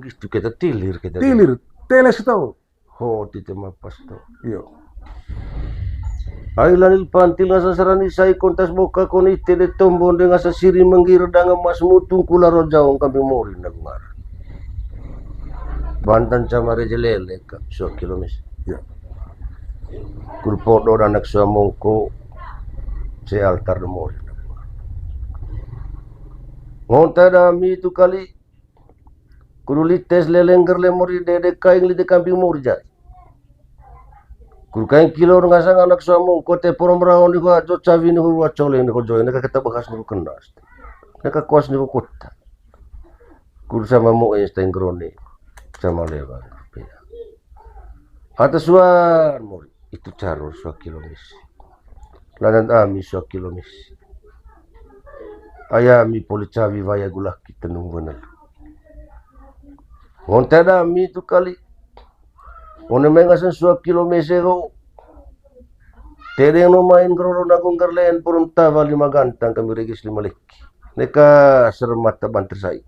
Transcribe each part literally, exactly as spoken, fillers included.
Itu kita tilir kita. Tilir, teles kita. Ho, tite mapas to. Iyo. Ai lanil pantil ngasa sarani sai kontas boka koni tede tombon de ngasa siri menggi redang emas mutung kula rojao kambing mori na gungar. Bantan camare jelele ka sua kilomes. Iyo. Kul podo anak sua mongko se altar de mori na gungar. Ngonta dami tu kali. Kudu lites lelengger le mori dede kaing lite kambing mori jari. Kudu kaing kilo ngasa anak sua mongko te porom raon ni ho ajo cawi ni ho wa coleng ni ho joeng neka keta bekas ni ho kendas. Neka kuas ni ho kota. Kudu sama mo es tenggrone sama lewa. Kata suan mori. Itu caror sua kilomes. Lanan ami sua kilomes. Ayami poli cawi waya gulaki tenung wenel. Ngonta dami tu kali. One mengasan sua kilomes ego. Tedeng no main geroro nagung gerlen purum tawa lima gantang kami regis lima leki. Neka seremata banter sai.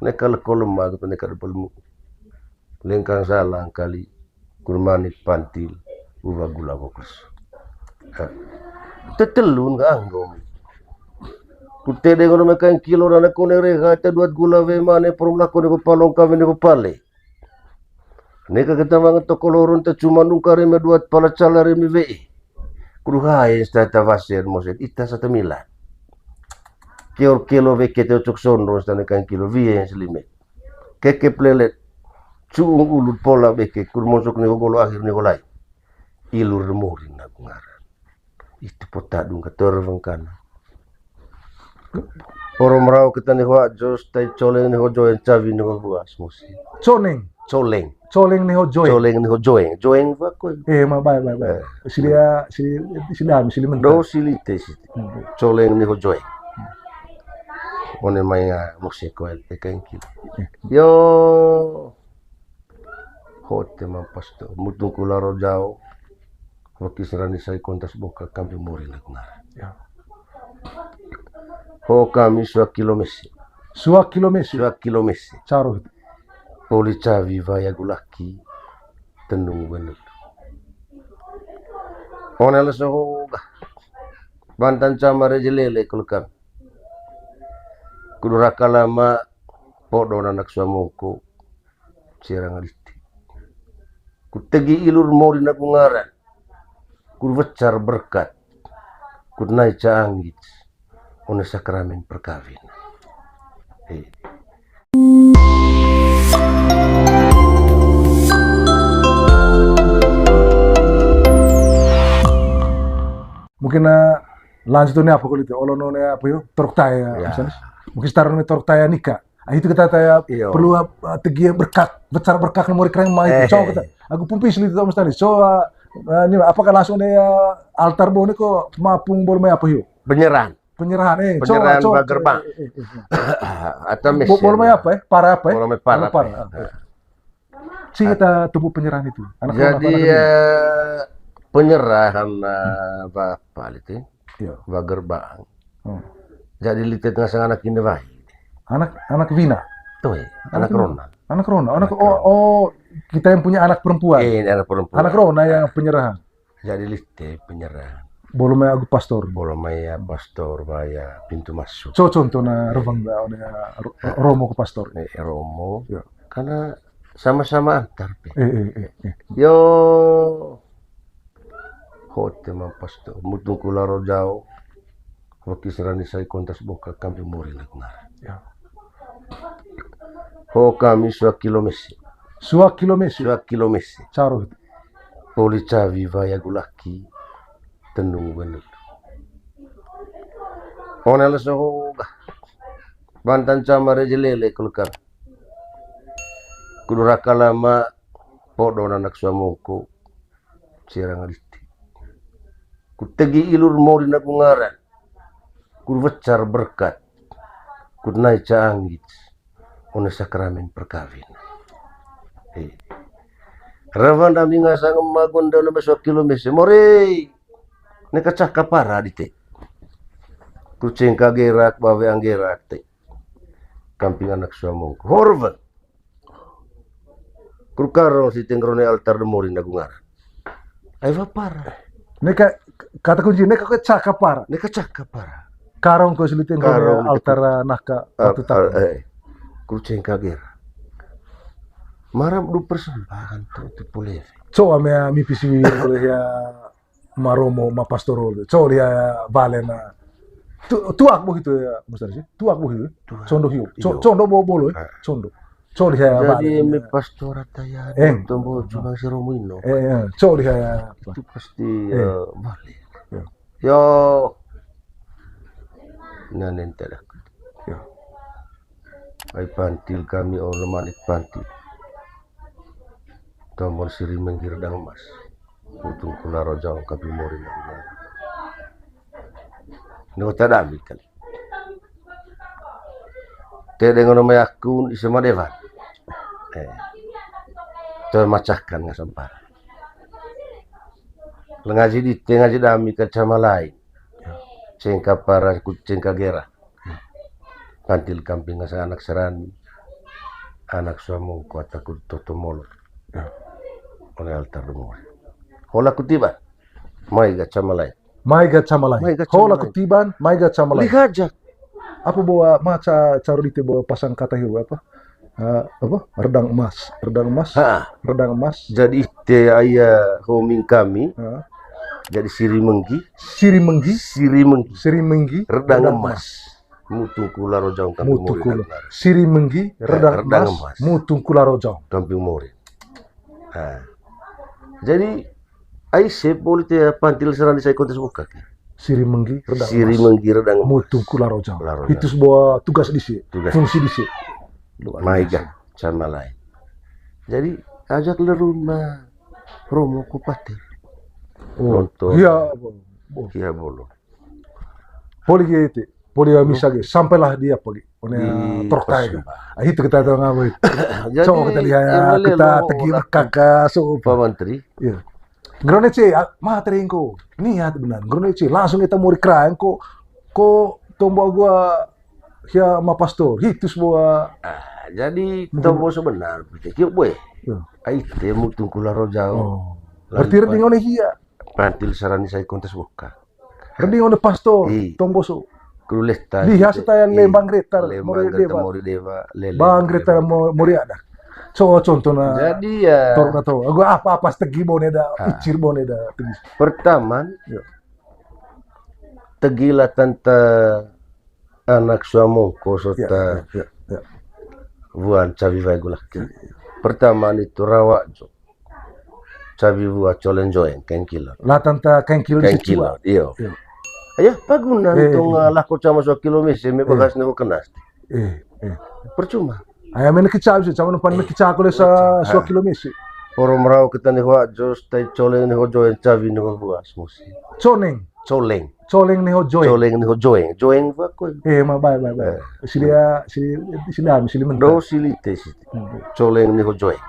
Neka leko lemah gitu neka depelmu. Lengkang salang kali. Kurmani pantil uwa gula wokes. Tetelun ga anggong. Kutede ngono mekain kilo rana kone reha te duat gula we mane porom lako ne palong kawin ne pale. Neka kita manget toko loron te cuma nungkare me duat pala calare me we. Kudu hae sta ta waser moset ita sata mila. Kior kilo we kete ocok sondro sta ne kain kilo wie selime. Kekep lelet. Cuung ulut pola beke kur mosok ni golo akhir ni golai. Ilur mori na ngaran. Itu pota dung kator wengkana. Poro merau kita ni hoa jos tai coleng ni ho joen cawi ni ho buas musi. Coneng. Coleng. Coleng ni ho joeng. Coleng ni ho joeng. Joeng bakoi. Eh, ma bae bae bae. Sili sili sili am sili mentah. Do sili te sili. Coleng ni ho joeng. One mai musi ko el te kain kilo. Yo. Hote mampas to. Mutung kula rojao. Waki serani sai kontas boka kambing mori na ngaran. Ho kami sua kilomes. Sua kilomes. Sua kilomes. Caro. Poli cawi waya gulaki tenung wenel. Ona leso ho ga. Bantan camare jelele kulukan. Kudu raka lama podo anak sua mongko. Sirang aliti. Kutegi ilur mori na ngaran. Kut wecar berkat. Kut nai ca anggit. One sakramen perkawin. Hei. Mungkin na lanjut ni apa kulit ya? Olo no ne apa yo? Torok taya misalnya. Mungkin setara ne torok taya nikah. Ah, itu kita taya perlu ah, tegi berkak, besar berkak nomor keren mai itu. Cowok kita. Aku pumpi sili itu mesti. So ah, ah, ini apakah langsung ada ah, altar bo ni ko mapung bol mai apa yo? Penyerahan. Penyerahan eh. Penyerahan cowok, ba gerbang. Atau mesin. Bol mai apa eh? Para apa eh? Bol mai para. Para. Si kita tubuh penyerahan itu. Anak jadi anak, anak eh, penyerahan eh, ba apa itu? Iya. Ba gerbang. Hmm. Jadi lite tengah sang anak ini wai. Anak anak Wina. Tuh, eh, anak Rona. Anak Rona. Anak, anak oh, oh kita yang punya anak perempuan. Eh, anak perempuan. Anak Rona yang penyerahan. Jadi lite penyerahan. Bolom mai agu pastor. Bolom mai ya pastor, mai ya pintu masuk. So contohnya revang da ro- romo ke pastor. Eh, romo. Ya. Karena sama-sama antar pe. Eh, eh, eh, eh. Yo. Hote mampas to. Mutung kula rojao. Waki serani sai kontas boka kambing mori na ngaran. Ya. Ho kami sua kilomes. Sua kilomes. Sua kilomes. Caro. Poli cawi waya gulaki tenung wenel. Ona leso ho ga. Bantan camare jelele kulukan. Kudu raka lama podo anak sua mongko. Sirang aliti. Kutegi ilur mori na ngaran. Kut wecar berkat. Kut nai ca anggit. One sakramen perkawin. Hei. Rawan ami ngasa ngemagon dalam besok kilomes. Mori. Neka caka para dite. Kucing kagerak bawe anggerak te. Kamping anak sua mongko. Horven. Pur karong si tenggerone altar de mori na gungaran. Ai wapara. Neka, kata kunci, neka ko caka para. Neka caka para. Karong ko sili tenggerone altar naka batu takon. Eh. Kul cengka gera. Maram du persembahan tu, tu pole. Co ame mi pisi wiwir pole ya. Maromo, ma pastor, co liha bale na. Tu, tuak bo hitu ya, Mas Tari sih. Tuak bo hitu. Tuak. Condo hiu. Co-, iyo. Condo bo bolo, eh. Ah. Condo. Co liha bale. Jadi eme pastor ataya, eh, tombo cuma si Romo ino. Eh, eh, co liha apa? Itu pasti, eh, bale. Ya. Yo. Nanen tedak. Ya. Ai pantil kami, oh, leman ik pantil. Tombon siri menggi redang emas. Mutung kula rojong kapi mori na. Ni kota dami kali. Te dengan nama akun ise madewan. Eh. Te macahkan ngasempar. Lengaji di te ngaji dami kacama lain. Cengka para ku cengka gera. Pantil kamping asa anak serani, anak suamongko ataku toto molor. Ya. One altar de mori. Hola kutiban, mai ga cama lain. Mai ga cama lain. Mai ga cama lain. Hola kutiban, mai ga cama lain. Lihajak. Apa bawa maca caru dite bawa pasang kata hiu apa? Eh, apa? Redang emas, redang emas, ha, redang emas. Jadi te aya homing kami. Ha. Jadi siri menggi. Siri menggi. Siri menggi. Siri menggi. Redang emas. Redang emas. Mutung kula rojong kamping mori. Mutung kula. Siri menggi, eh, redang emas, mutung kula rojong. Kamping mori. Nah. Jadi, ai sep boleh te pantil serani sai kontes buka ki. Siri menggi, redang emas. Siri menggi, redang emas. Mutung kula rojong. Kula rojong. Itu sebuah tugas disi, tugas. Fungsi disi. Luar biasa. Maiga, sama lain. Jadi, ajak lerun ma Romo ku patir. Oh, nonton. Iya, bo-, bo-. Iya, bolong. Poli ge ite, poli ya misa ge, sampailah di apa ge, one di trok tai ge. Ah, itu kita tahu ngapain. Jadi, coba kita lihat, kita tegi kakak, so. Pak Menteri. Iya. Ngerone ce, ah, ma teringko. Niat benar. Ngerone ce, langsung kita mau dikerang ko, ko tombo gua, ya, ma pastor. Hitus bawa. Ah, jadi tombo sebenar, pikir boy. Iya. Ai, temu tungkula rojau. Oh. Berarti reding one hia. Pantil serani sai kontes buka. Reding one pastor, tombo so. Kululeh ta. Liha setayan lembang gretar, mori dewa. Lembang gretar, mori dewa, lele. Bang gretar, mo-, mori ada. So, contohna. Jadi, ya. Tor na to. Aku apa-apa setegi bone da, picir bone da, tegi. Pertama, ya. Tegi la tanta anak suamongko serta ya, ya, ya, ya. Buan cawi wai gulak. Ya, ya. Pertama itu rawa jo. Cabi bua colen joeng, kain kilo. Latan ta kain kilo. Kain kilo, iyo. Iyo. Ayo, pagunan tong, eh, lako cama sua kilo mese, me bagas ne kenas. Eh, eh. Percuma. Ayo, mene kica bisa, cama nupan mene kica kole sa sua kilo mese. Poro merau kita ne hoa jos, tai colen ne ho joeng, cabi ne ho buas musi. Coneng. Coleng. Coleng ne ho joeng. Coleng ne ho joeng. Joeng bua ko. Eh, ma, bae, bae, bae. Eh. Sili, ah, sili, sili, ah, sili mentah. Do sili te sili. Hmm. Coleng ne ho joeng.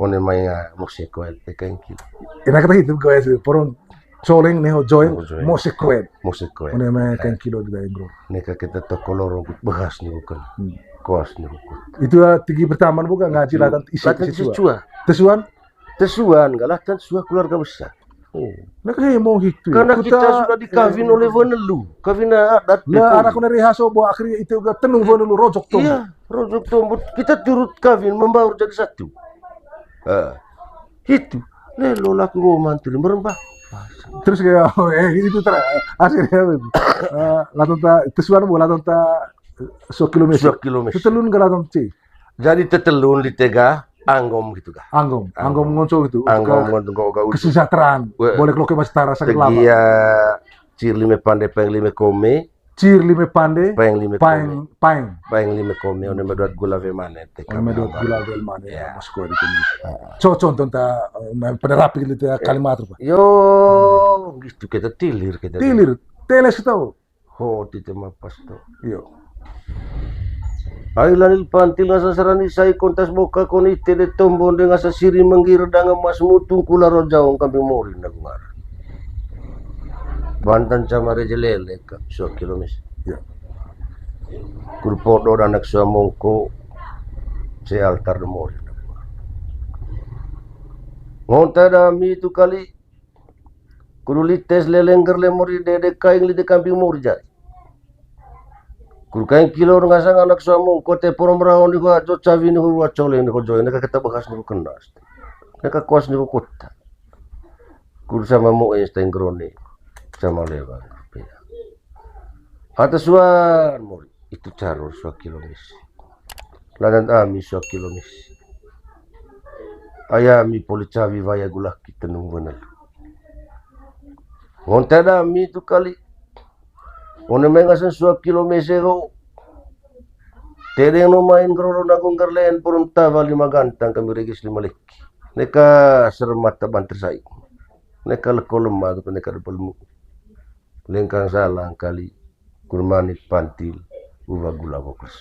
One mai, ah, mose koen te kain kilo. Ina kata hitu koen sih, poron coleng ne ho joeng, ne ho joeng. Mose koen. Mose koen. One mai kain kilo di daeng bro. Neka kita toko lorong kut bahas ne bukan. Hmm. Koas ne bukan. Itu, ah, tegi pertama bukan ngaji latan isi, latan isi siswa. Siswa. Tesuan? Tesuan, galahkan sua keluarga besar. Oh, nah, kayak mau gitu ya. Karena kita sudah dikawin oleh Wonelu, kawin adat. Lah, anak dari Haso bawa akhirnya itu gak tenung Wonelu, rojok tuh. Iya, rojok tuh. Kita turut kawin, membaur jadi satu. Ah, itu. Lelo laku mau mantri merembah. Terus kayak, oh, eh, itu ter-, akhirnya, eh, latanta, tesuan bu, latanta, sua kilo mese. Sua kilo mese. Tetelun gak latanta, ci. Jadi tetelun di tega, anggom gitu kah? Anggom, anggom ngonco gitu. Anggom ngonco, ngonco, ngonco. Kesejahteraan. Boleh keluar ke Mas Tara sakit lama. Tegia, cir lime pande, paeng lime kome. Cir lime pande, paeng lime kome. Paeng, paeng. Paeng lime kome, one meduat gula we mane, teka. One meduat gula we mane, ya. Mas kuat itu. Ah. Co, contoh ta, eh, main pada rapi gitu ya, kalimat apa? Yo, gitu kita tilir, kita tilir. Tilir, teles kita. Ho, tite mapas to. Iyo. Ai lanil pantil ngasa sarani sai kontas boka koni tede tombon de ngasa siri menggi redang emas mutung kula rojaong kampi mori na gungaran. Bantan camare jelele ka sua kilo mese. Iyo. Kul podo danak sua mongko se altar de mori. Ngonta dami tu kali. Kudu lites leleng ger le mori dede kaing lite kambing mori jari. Kudu kaing kilo ngasang anak suamu kote porom raon ni hua jo cawi ni hua cole ni hua joe neka keta bekas ni hua kenas. Neka kuas ni hua kota. Kudu sama mo es teng grone. Sama lewang. Ata suan mori. Itu caror sua kilo misi. Lanan ami sua kilo misi. Ayami poli cawi waya gulaki tenung wenel. Ngonta dami tu kali. One mengasan sua kilo misi ho. Tedeng no main geroro nagung gerlen purum tawa lima gantang kami regis lima leki. Neka seremata banter sai. Neka leko lemah tu neka depelmu. Lengkang salang kali, kurmani pantil, uwa gula bokas.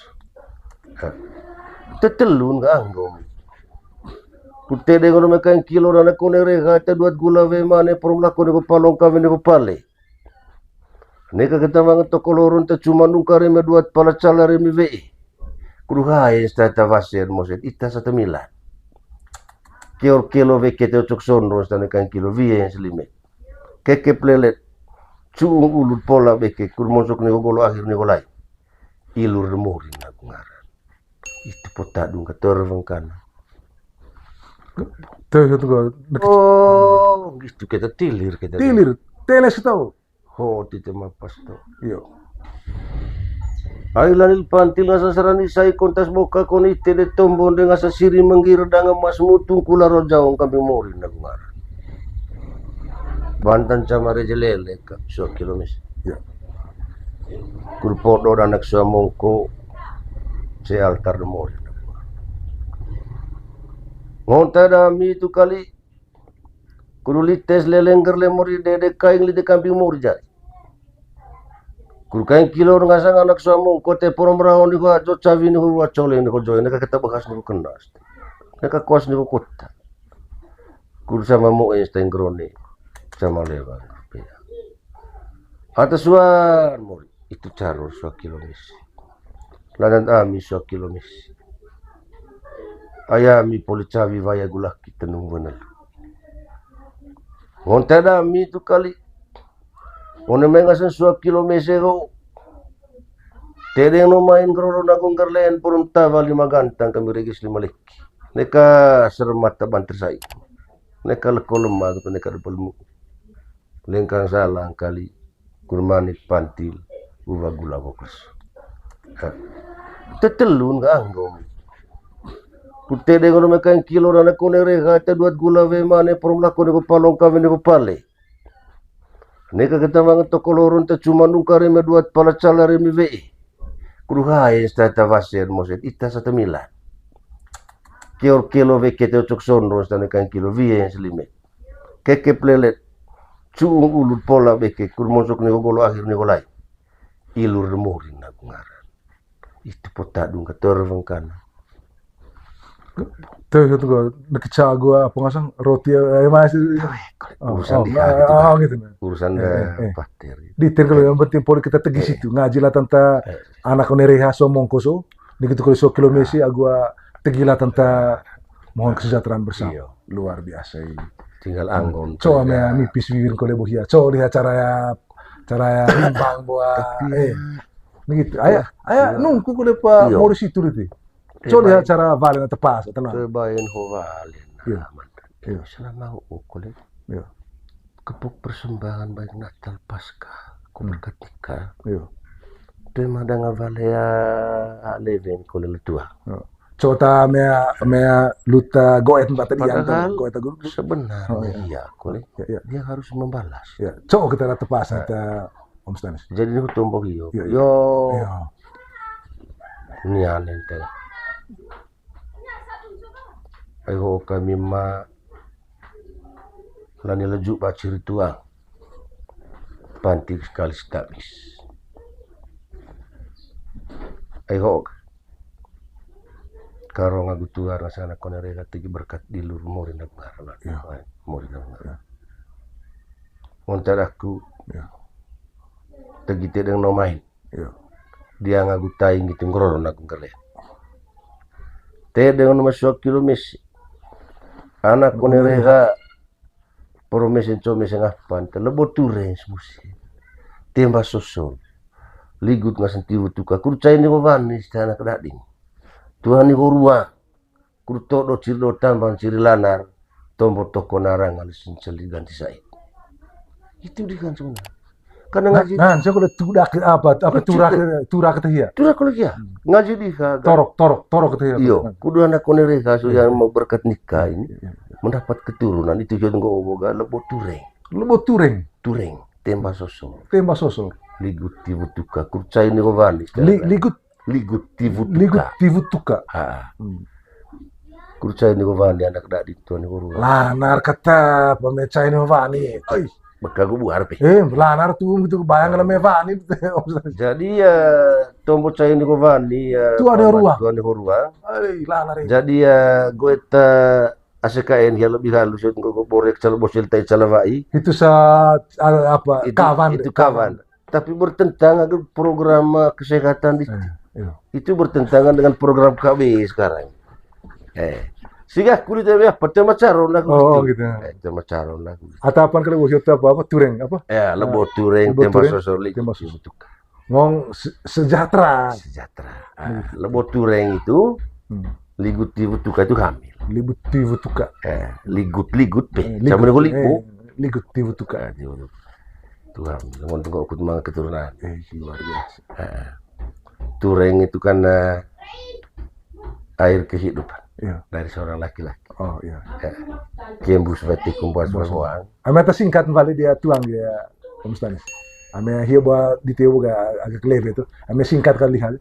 Tetelun ka anggom. Kutede ngono mekain kilo dana kone reha, te duat gula we mane, porom lakone pepalong kawene pepale. Neka keta mangen toko loron te cuma nungkare me duat pala cala re mi we. Kudu hae sta ta wasen moset, ita sa temilat. Keor kelo weke te ocok sondro sta nekan kilo, wien selime. Kekep lelet, cuung ulut pola beke, kur monsok ni gogolo akhir ni golai. Ilur morin aku ngaran. Itu pota dung ka tor wengkana. Tuh, itu gua deket. Oh, gitu kita tilir kita. Tilir, teles tau. Ho, tite mapas to. Iyo. Ai lanil pantil ngasa sarani sai kontas boka koni tede tombon de ngasa siri menggir danga mas mutung kula rojaong kambing mori na bungar. Bantan camare jelele ka sua kilo mis. Iyo. Kul podo danak sua mongko se altar de mori na bungar. Ngonta dami tu kali. Kudu lites leleng ger le mori dede kaing lite kambing mori jari. Kudu kaing kilo ngasang anak suamu kote porom raon ni hua jo cawi ni hua cole ni hua joe neka keta bekas ni hua kenas. Neka kuas ni hua kota. Kudu sama mo es teng grone. Sama lewang. Ata suan mori. Itu caror sua kilo mis. Lanan ami sua kilo mis. Ayami poli cawi waya gulaki tenung wenel. Ngonta dami tu kali. One mengasan sua kilo mis ego. Tedeng no main geroro nagung gerlen purum tawa lima gantang kami regis lima leki. Neka seremata banter sai. Neka leko lemah tu neka depelmu. Lengkang salang kali, kurmani pantil, uwa gula bokas. Tetelun ka anggom. Kutede ngono mekain kilo dana kone reha, te duat gula we mane, porom lakone pepalong kawene pepale. Neka keta mangen toko loron te cuma nungkare me duat pala cala re mi we. Kudu hae sta ta wasen moset, ita sa temilat. Keor kelo weke te ocok sondro sta nekan kilo, wien selime. Kekep lelet, cuung ulut pola beke, kur monsok ni gogolo akhir ni golai. Ilur morin aku ngaran. Itu pota dung ka tor wengkana. Tuh, itu gua deket cago apa ngasang roti ya, ya masih. Oh, urusan oh, di hari itu, oh, Pak. Gitu, nah. Urusan eh, eh, eh. Pater. Di ten kalau yang penting poli kita tegi situ, ngaji lah tanta anak one reha so mongko so. Ni gitu kalau so kilo misi agua tegi lah tanta mohon kesejahteraan bersama. Iyo. Luar biasa ini. Tinggal anggon. Coba kerja. Mea mipis wiwin kole bohia. Coba lihat cara ya, cara ya rimbang buat. Tapi eh. Begitu. Aya, aya nungku kole pa mori situ dite. Coba lihat cara valen atau pas atau nah. Kebain ho valen. Iya. Iya. Selama ukur kole. Iya. Kepuk persembahan baik Natal Paskah, ku berkat nikah. Iya. Toe ma danga vale ya, a leven kole letua. Iya. Cota mea, mea luta goet mbak tadi yang padahal goet agung. Sebenarnya iya kole. Iya, iya. Dia harus membalas. Iya. Coba kita rata pas kita Om Stanis. Jadi ini tombok iyo. Iya, iya. Yo. Iya. Nian ente. Ai ho kami ma lani leju baciri tuang. Pantik sekali stamis. Ai ho karong agu tuar ngasana kone rela tegi berkat di lur mori na ngar. Iya. Mori na ngar. Iya. Montar aku. Iya. Tegi tedeng no main. Iyo. Dia ngagu tai ngitu ngroro nagu nggerle. Te dengan masuk kilo misi. Anak kone reha Poro mese nco mese ngapan te lebo tureng semusi. Temba sosor. Ligut ngasan tiwu tuka. Kurcai ni wawani sitana kedading. Tuhan ni horua. Kurto do ciri do tambang ciri lanar. Tombo toko narang alis sincel diganti said. Itu dikan sebenarnya. Karena ngaji. Nah, saya kalau turak apa apa turak turak kata ya. Turak kalau ya. Ngaji di ka. Torok torok torok kata ya. Iyo, kudu anak kone reka so yang mau berkat nikah ini mendapat keturunan itu juga enggak oboga lebo tureng. Lebo tureng. Tureng, temba sosor. Temba sosor. Ligut tiwu tuka, kurcai ni wawani. Ligut. Ligut tiwu tuka. Ligut tiwu tuka. Ha. Kurcai ni wawani anak dadi tuan guru. Lanar kata pemecai ni wawani. Oi. Beka gue buar pe. Eh, lanar tuh gitu bayang lah mewani. Jadi ya tombo cai ni wawani ya. Tuan horua. Tuan horua. Ai, lanar. Jadi ya gue ta A C K N ya lebih halus ya gue borek calo bosil tai calo wai. Itu sa apa itu, kawan. Itu kawan. Tapi bertentangan dengan program kesehatan di itu bertentangan dengan program K B sekarang. Eh, sehingga kulit apa tema caron lah. Oh gitu. Eh, tema caron lah. Atau apa kalau buat apa apa tureng apa? Ya, lebo tureng temba sosor ligut tiwu tuka. Ngong sejahtera. Sejahtera. Lebo tureng itu ligut tiwu tuka itu hamil. Ligut tiwu tuka. Eh, ligut ligut pe. Sama dengan lipo. Ligut tiwu tuka. Itu hamil. Ngong tunggu ikut manga keturunan. Luar biasa. Tureng itu kan air kehidupan dari seorang laki-laki. Oh iya. Kembus batik kumbas bawang. Ame atas singkat kembali dia tuang dia Om Stanis. Ame hia ba di teu ga agak lebe tu. Ame singkat kali hal.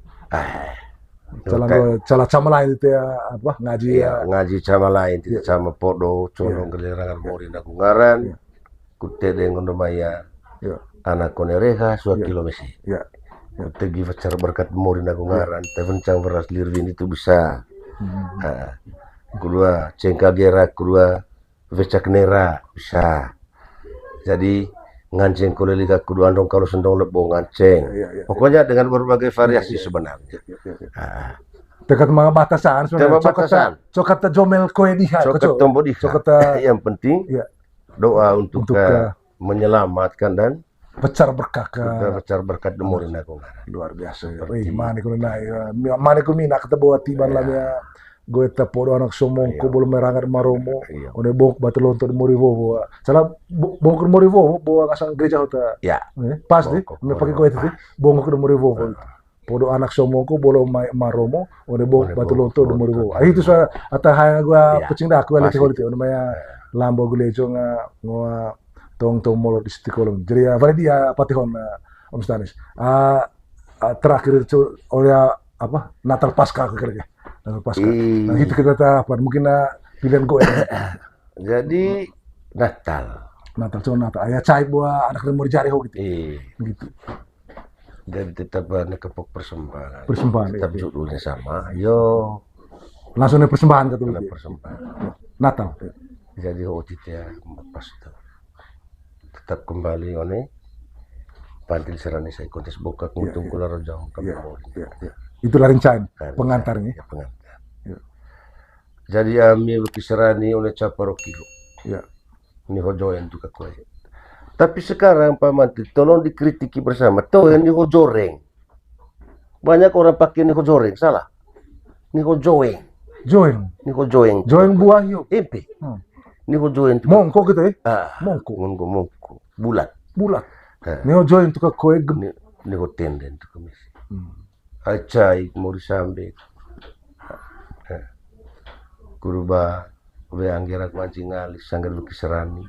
Cala cama lain itu ya apa ngaji ya. Ngaji cama lain itu cama podo condong gelirangan mori nagungaran. Kute deng ondo maya anak kone reha sua kilo mesi. Kute gi facar berkat mori nagungaran. Te vencang beras lirwin itu bisa. Kedua cengka gerak kedua Wecak nera bisa. Jadi nganceng kole liga kudu andong kalau sendong lebo nganceng. Pokoknya dengan berbagai variasi sebenarnya. Tekat manga batasan sebenarnya. Cokat jomel koe diha. Cokat tombo diha. Yang penting doa untuk menyelamatkan dan pecar berkat. Pecar berkat demorin aku. Luar biasa. Wih, mane ku nai, mane ku mina kata bawa tiban lamia goe ta podo anak somongko bolo merangat maromo. One bongok batu lonto demori wowo. Salah bongok demori wowo bawa kasang gereja hota. Ya. Pas deh, me pakai goe itu. Bongok demori wowo. Podo anak somongko bolo maromo, one bongok batu lonto demori wowo. Itu sa ata haya gua pecing dah aku lagi holi te one maya lambo gule jonga ngoa tong tong molot di Siti Kolom. Jadi ya, pada dia patihon Om Stanis. Terakhir itu oleh apa Natal Pasca aku kira ya. Natal Pasca. Nah, itu kita tak apa mungkin pilihan gue. Jadi Natal. Natal cuma Natal. Ya cai buah anak dan mau dicari ho gitu. Gitu. Jadi tetap nekepok persembahan. Persembahan. Tetap judulnya sama. Yo. Langsung persembahan kata persembahan. Natal. Jadi ho tite pas itu. Tetap kembali one pantil serani saya kontes bokak mutung kula rojong kami. Itu larin cain pengantarnya. Pengantar. Jadi ami bukit serani one caparo kilo. Ni ho joen tu kakoe. Tapi sekarang Pak Mantri tolong dikritiki bersama. Toen ni ho joreng. Banyak orang pakai ni ho joreng, salah. Ni ho joeng. Joeng. Ni ho joeng. Joeng buah yuk. Empe. Ni ho joeng tu. Mongko gitu ya? Mongko. Mongko mongko. Bulat. Bulat. Ni ho joeng tu kakoe gem. Ni ho tenden tu kemisi. Acai mori sambe. Kuruba we anggera kuanci ngali sanggar bukit serani.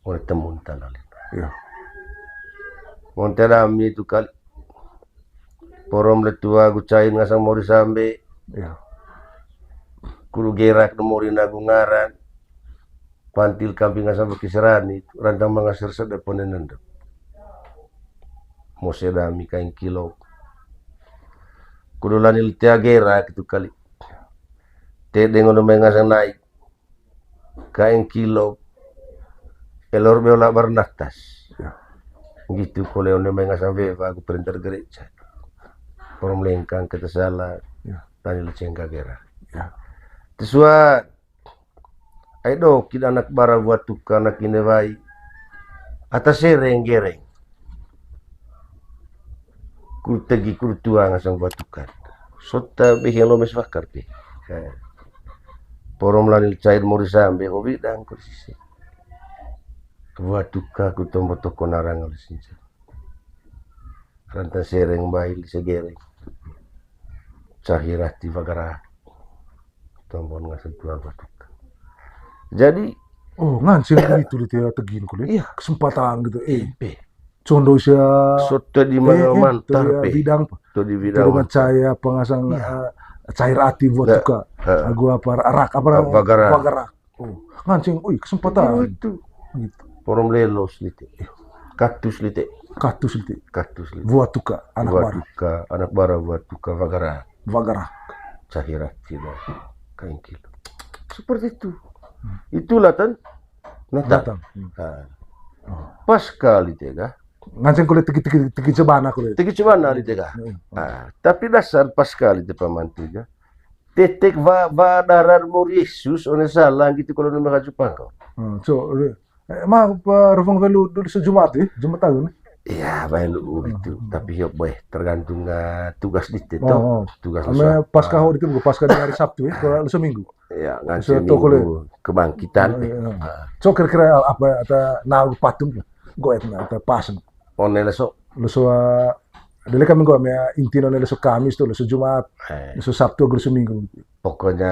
Oleh temun tanali. Monte dami itu kali. Porom letua gu cain ngasang mori sambe. Kulu gerak no mori nagu ngaran. Pantil kamping ngasang bukit serani. Rantang mangasir sedep ponen nendep. Mose dami kain kilo. Kudu lani litea gera gitu kali. Tedeng ono mengasang naik. Kain kilo. Elor beola barnatas. Gitu kole ono mengasang beba aku perinter gereja. Porom lengkang kita salah. Lani leceng gagera. Tesuat. Ai do kid anak bara Watuka, anak ine wai. Ata sereng gereng. Kutegi kutuang asang Watuka. Sota behe lomes wakar pe. Eh. Porom lani cair mori sambe hobi dang kursi. Watuka kutombo toko narang oleh sinca. Ranta sereng bail segereng. Cahirati wagara. Tombon ngasih dua Watuka. Jadi, oh, nganceng gitu, Lite, ya, tegin kule. Iya. Kesempatan gitu. Eh, pe. Condo sia. Soto di mana, eh, eh, mantar pe. Bidang apa? To di bidang. Dengan cahaya pengasang, iya, eh, cair ati Watuka. Agu apa, rak apa, wagara. Wagara. Oh, nganceng, ui, kesempatan. Itu. Gitu. Porom lelos, Lite. Kaktus, Lite. Kaktus, Lite. Kaktus, Lite. Watuka, anak bara. Watuka, anak bara, Watuka, wagara. Wagara. Cahirati, kain kilo. Seperti itu. Itulah tan Natal. Natal. Nah. Oh. Paskah, Lite, kah? Nganceng kule tiki, tiki, tiki cebana kule. Tiki cebana, Lite, kah? Nah, tapi dasar Paskah, Lite, pamanti, kah? Tetek wa, wa darar mori Yesus one sala gitu kalau nang haju pangko. Hmm, so, eh, ma, pa, rufang welu dulu sejumat, eh, Jumat tahun, eh. Iya, welu gitu. Hmm. Tapi ya, boy, tergantung, eh, tugas di itu. Oh, oh. Tugas. Ame Paskah, oh, itu bukan Paskah di hari Sabtu, eh, kalau Lusa Minggu. Iya, nganti Minggu kebangkitan. Oh, iya. So, kira-kira apa, ada nau patung lah. Goet na, ada pasang. One leso. Leso, ah, dele kami gua, mea inti one leso Kamis tuh, leso Jumat, eh, leso Sabtu, leso Minggu. Pokoknya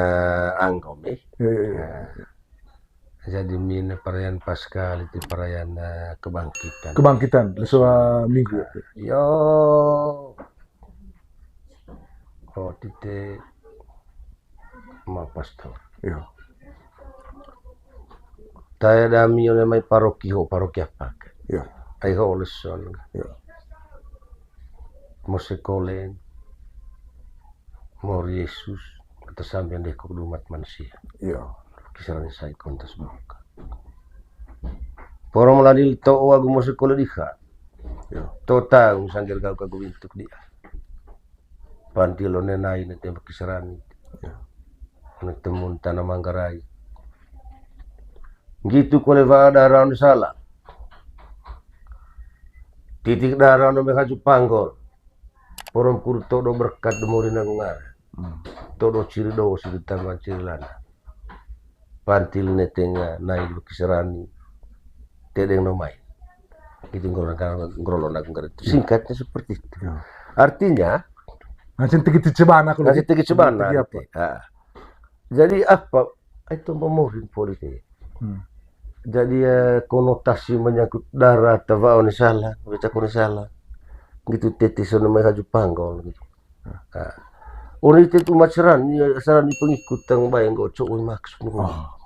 anggom, eh. Iya, iya, iya. Nah, jadi mine perayaan Paskah, itu perayaan, eh, kebangkitan. Kebangkitan, leso, ah, Minggu. Yo. Oh, tite ma pastor. Iya. Taya dami one mai paroki ho, paroki apa? Iya. Ai ho leson. Iya. Mose kolen. Mori Yesus, atas sampean deh kok umat manusia. Iya. Kisaran saya kontes buka. Poro meladil to agu mose kole diha. Iya. To tahu sangger gau kagu intuk dia. Panti lo nenai ne tembak kisarani. Ya. Anu temun tanah Manggarai. Gitu kole wa dara anu sala. Titik dara anu mehaju panggol. Porom kuru todo berkat demori nagungar. Hmm. Todo ciri do sidi tamban ciri lana. Pantil ne tenga nai kisarani. Tedeng no mai. Gitu ngerolo, ngerolo nagungar itu. Singkatnya seperti itu. Ya. Artinya, ngasih tegi cebana kalau ngasih tegi cebana. Tegi apa? Gitu. Ah. Jadi apa? Itu memorin politik. Hmm. Jadi, eh, konotasi menyangkut dara tawa one sala, baca one sala. Gitu tete sono mai haju panggol gitu. Nah, orang itu umat serani, serani pengikut tang bayang gocok maksud. Oh.